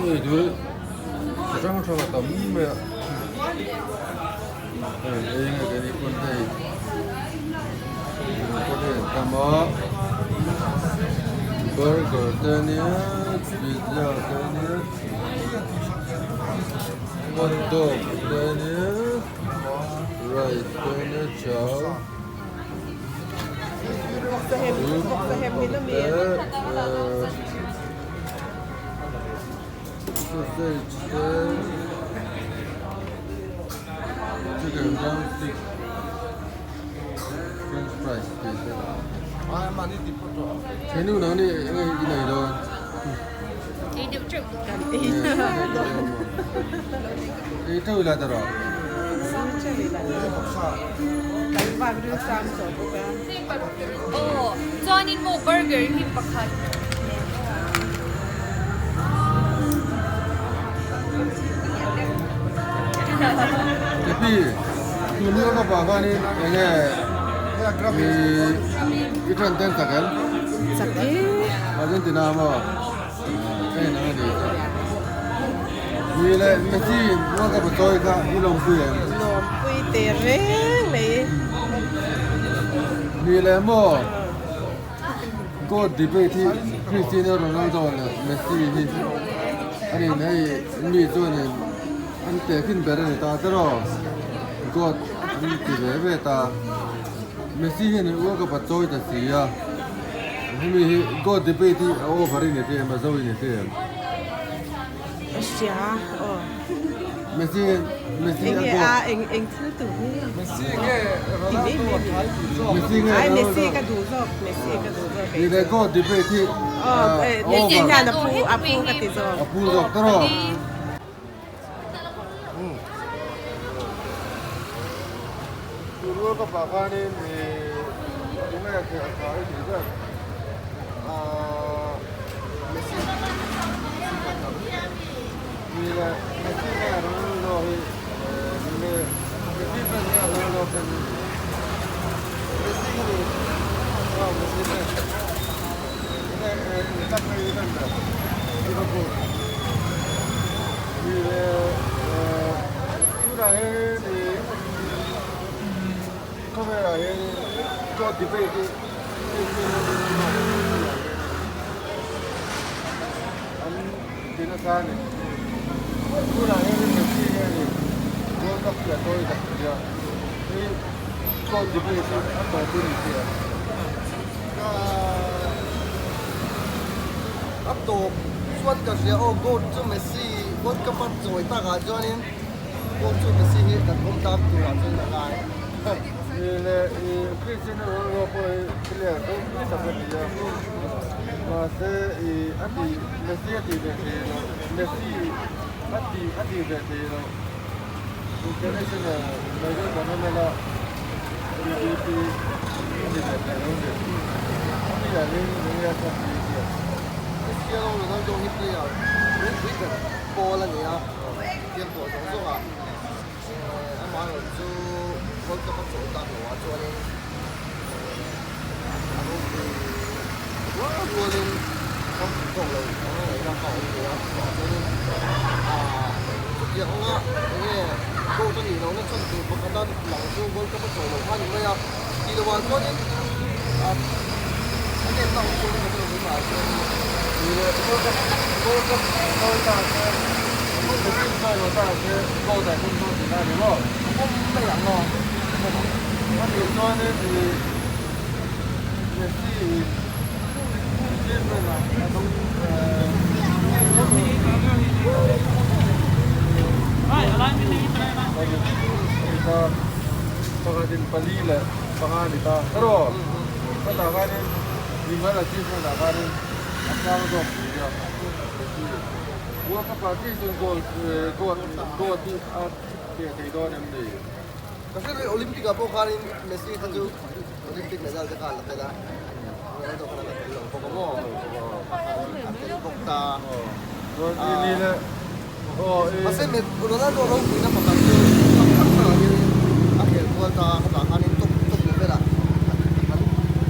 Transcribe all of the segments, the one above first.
Eitur chi hrang hrang a tam mai a hei ei nge keini pawn hei pawn hei an tam a burger te ania pizza te ania hot dog te ania rice te ania chow. Sausage te chicken drumstick french fries tih te thenu nang nih eng nge i nei dawn Ei deuh teuh kan ei teuh ila ta rawh Aw chuanin maw burger hi pakhat. Kepi tun lawk avang khanin eng nge i tan ten chak em? Chak e. Argentina maw? Ka en ang a ni chu. Ni le Messi World Cup a chawi kha i lawmpui em? Lawmpui teh reng mai. Ni le maw? God debate hi Cristiano Ronaldo leh Messi hi a nin hei mi chuanin an tehkhin ber a ni ta tiraw? God an ti ve ve ta. Messi hian World Cup a chawi ta si a. Hemi hi God debate hi a over in i hria em a zo in i hria em? A hria aw. Messi Messi a Enge God. a eng eng thil tur hi. Messi nge Ronaldo a thai tih zawk. Messi nge Ai Ronaldo. Messi ka duh zawk Messi ka duh zawk Ni le God debate hi Aw a Messi over. hian a phu a phu ka ti zawk. A phu zawk tawh. Tun ka pah khanin tunge a tha i tih ber Messi ni le Messi nge Ronaldo hi ni le Messi fan nge Ronaldo fan ni Messi hi ni aw Messi fan nge tak nge i fan ber Liverpool ni le tunah hian khawvelah hian goal debate hi an ti nasa a ni tunah hian Messi hianin World Cup hi a chawi tak si a hei goal debate hi a tawp in ni si a. A tawp chuan ka hria aw goal chu Messi World Cup a chawi takah chuanin goal chu Messi hi kan awm tan turah chuan a ngai. Ni le i Cristiano Ronaldo pawh hi player ropui tak a ni a mahse i a ti Messi a tih ve thei lo Messi a ti a tih ve thei lo international major tournament a MVP a ni ve thei lo ni a ni hianin enge a chhan tih hi a. Cristiano Ronaldo hi player ropui ber pawl a ni a, thiam tawh zawng zawng a, amaherawhchu chu World Cup a chawlh tak loh ah chuanin a ropui rual rualin ram pui tawk lo ang a ngaihna kha a awm ve a, chutah chuanin ah chutiang anga enge goat a nih lohna chhan tur pakhat a lang chu World Cup a chawlh loh kha a ni mai a, tih loh ah chuanin ah a nep na awm chuan ka hre lo mai chuanin Ni le World Cup World Cup chawi ta se Messi chawi lo ta se goat ah hian goat tihna a ni maw? A pawm mai ang aw a pawm ang. A nih chuanin i Messi in achievement ah a dawng Pakhat in pali leh panga a ni ta erawh hetah khanin mimal achievement ah khanin a sang zawk si a World Cup ah chiah chuan goal goal goal hi a teh thei dawn em ni? Ka hre rih Olympic ah pawh khanin Messi kha chu Olympic medal te kha a la tel a, Ronaldo khan a la tel lo bawk a maw? A tel bawk ta. Mahse Ronaldo ropuina pakhat chu tak tak tak ah hianin a khel kual ta a, khatah khanin top top level ah an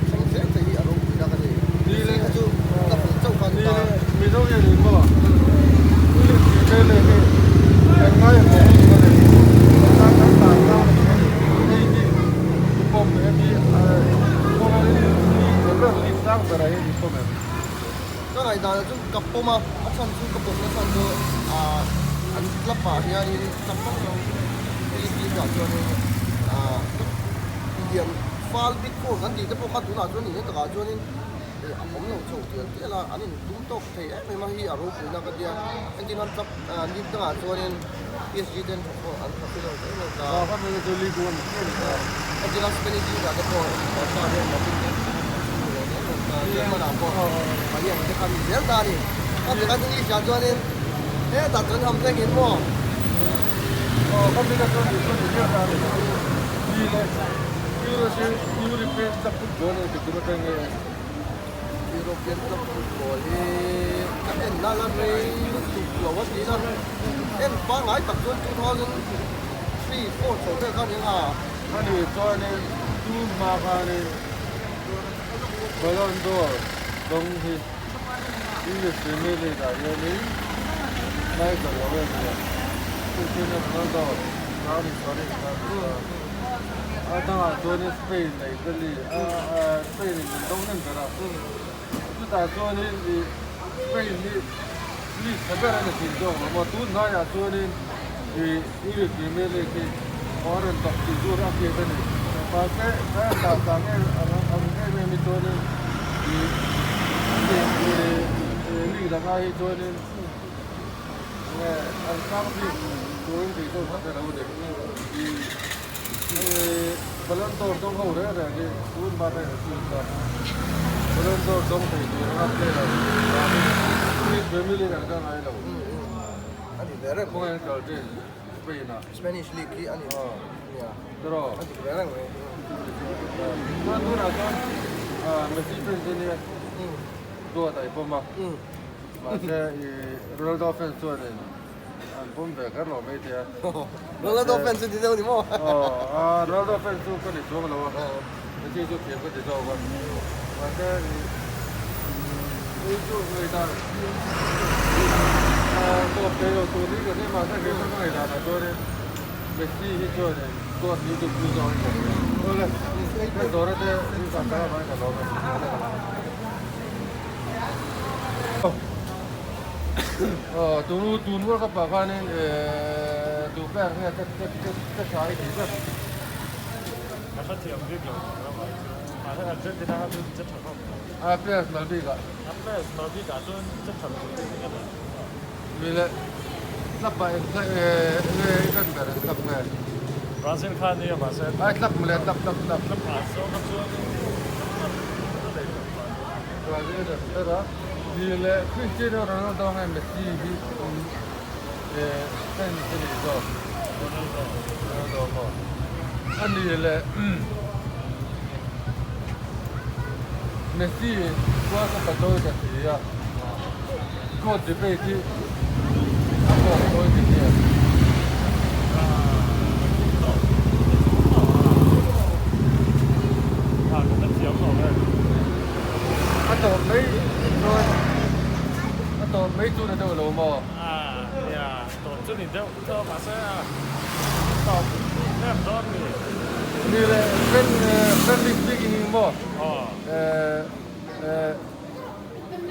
thleng zel thei hi a ropuina ka ni. Messi kha chu club leh chauh kha a ni ta. Mizo hianin maw? Premier League hi kan ngai a pawh lutuk a ni. Kan tan kan tan tlang lutuk a ni. Hei hi i pawm em hi khawvel league tha ber league sang berah hian i pawm em? Ka ngaihdanah chu ka pawm a, a chhan chu ka pawmna chhan chu ah an club ah hianin club hrang hrang team ah chuanin ah lian fal bik pawh kan tih te pawh kha tunah chuan nih na takah chuanin a awm lo chho tial tial a, an intum tawk thei em em a hi a ropuina ka tia entir nan club ah league dangah chuanin PSG te an thawk pawh an thawk lo em em ta entir nan Spanish league ah te pawh Barca hian Madrid te an chhung lo em em ta German ah pawh Bayern te kha an ni zel ta a ni ka ti khan English ah chuanin hetah chuan ham thlengin maw European Club Football hi ka en na la rei lutuk lo a tih na en pangngai tak chuan 2003 4 chho vel kha nia. Ani chuanin tun hma khanin Ballon d'Or dawng hi English Premier League ah hianin Michael Owen leh Cristiano Ronaldo khan insawn inkhar ta a. A dangah chuanin Spain leh Italy Spain in min do hnem ber a, chutah chuanin ih Spain hi league tha ber a ni thin zawk lo maw, tun hnaiah chuanin ih English Premier League hi a rawn tawp tih tur a hriat a ni. Mahse a rawn dah tlang em ang em em hi chuanin ih league dangah hi chuanin nge an sang bik turin tih chu ka hre lo a ni. Ih Ballon d'Or dawng ho reng reng hi tun hma daih a chhun ta. Ballon d'Or dawng thei tur anga player vangin English Premier League an kal ngai lo. Khawngaih an kal thin Spain ah. Spanish League hi a ni. Tiraw? A dik ve reng mai. Chuan tunah chuan Messi fans hi nia duat a i pawm a. Mahse i Ronaldo fans chuanin An pawm ve kher lo mai tia. Ronaldo fans chu ti deuh ni maw? Aw, Ronaldo fans chu ka ni chuang lo a. Messi chu thiam ka ti zawk a. Mahse i chu ngaihdan tawp thei lo tur hi ka hria mahse kei chu ka ngaihdan ah chuanin Messi hi chuanin goat hi chu pui zawk in ka hria. Awle, ka zawhna te i zan tak avangin ka lawm e. Tunu tun World Cup ah khanin tu player nge ka ka tha i tih vek. Ka hrethiam bik lo tih ramah hi chuan mahse Argentina kha chu che tha khawp mai. A players mal bik ah. A players mal bik ah chuan che tha lo tih hi ka nei. Mile club ah eng nge i ran ber club nge? Brazil kha nia mahse. Ai club mawle club club club. Club ah zawng kha chuan ka nei tawh lo. Brazil ran ber a. Mile Cristiano Ronaldo nge Messi hi fans a nih zawk? Ronaldo. Ronaldo maw? A ni le Messi chuan ka pachawi ta si a. Court debate hi a kawm dawn ti hian. A tawp mai chuan a tawp mai chu ni deuh lo maw? Ni leh friendly speaking in maw?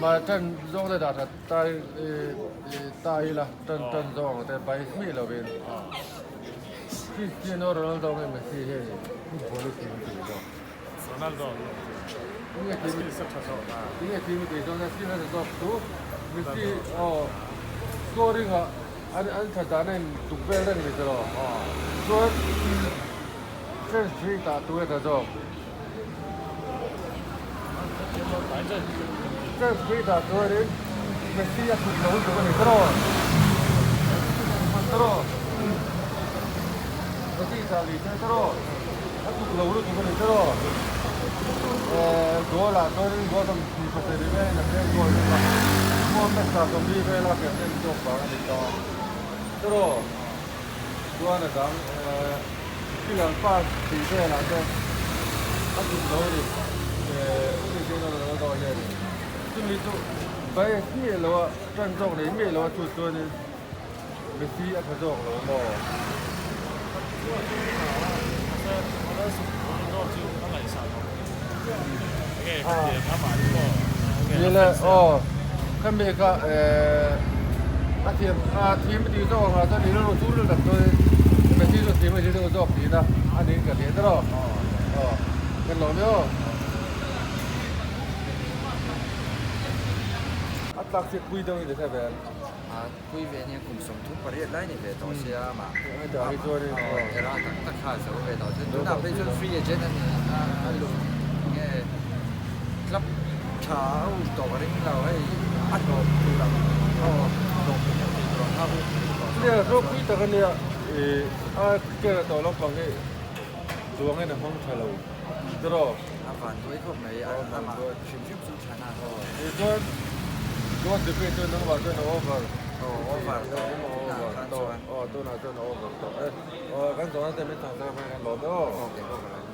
Mah tan zawng te dah that tai ta ila tan tan zawng te pai hmih lovin Cristiano Ronaldo nge Messi hian football hi thiam tih zawk. Ronaldo nge tinge thiam tih zawk na skill a tha zawk chu Messi aw scoring ah an an that dan a in tuk vel reng ni tiraw chuan French tui tah tur a tha zawk. French tui tah chuanin Messi a kut lo lutuk a ni tiraw? Tiraw? Messi tah lui che tiraw? A kut lo lutuk a ni tiraw? Goal ah chuanin goal 27 velin a peng goal vek a, goal hmasa 40 vela captain zawk vang a ni ta tiraw? Chuan a dang pillar pass tih velah te a tum lo a ni Cristiano Ronaldo hianin chumi chu bias miah lo a tan zawk nei miah lo a chhut chuanin. Messi a tha zawk lo maw? Nile aw khami kha a thiam a thiam a tih zawk ang ah chuan i rilru chu rilru tak chuan Messi chu thiam a ti deuh zawk tihna a niin ka hria tawh aw kan lawm e aw. A tlak chiah pui deuh in ka hre ve. Pui ve nia kum 38 lai ni ve tawh sia amah era tak tak kha a zo ve tawh chuan tunah phei chuan free agent a ni a a luh nge club tha a um tawh ka ring lo hei a hlawh tur ang aw hlawh pui ang tih tur ang kha a um tawh Nia ropui tak a nia ih a kela tawh lampang hi chuangin a hmang tha lo tiraw. A van duai khawp mai amah hrim hrim chu tha na. Tichuan goal defeat chu nangmah chuan a over. Aw over tawh tunah khan chuan. Aw tunah chuan a over tawh e. Aw kan zawhna te min chhang chang hmang hian lawm e aw. Okay over.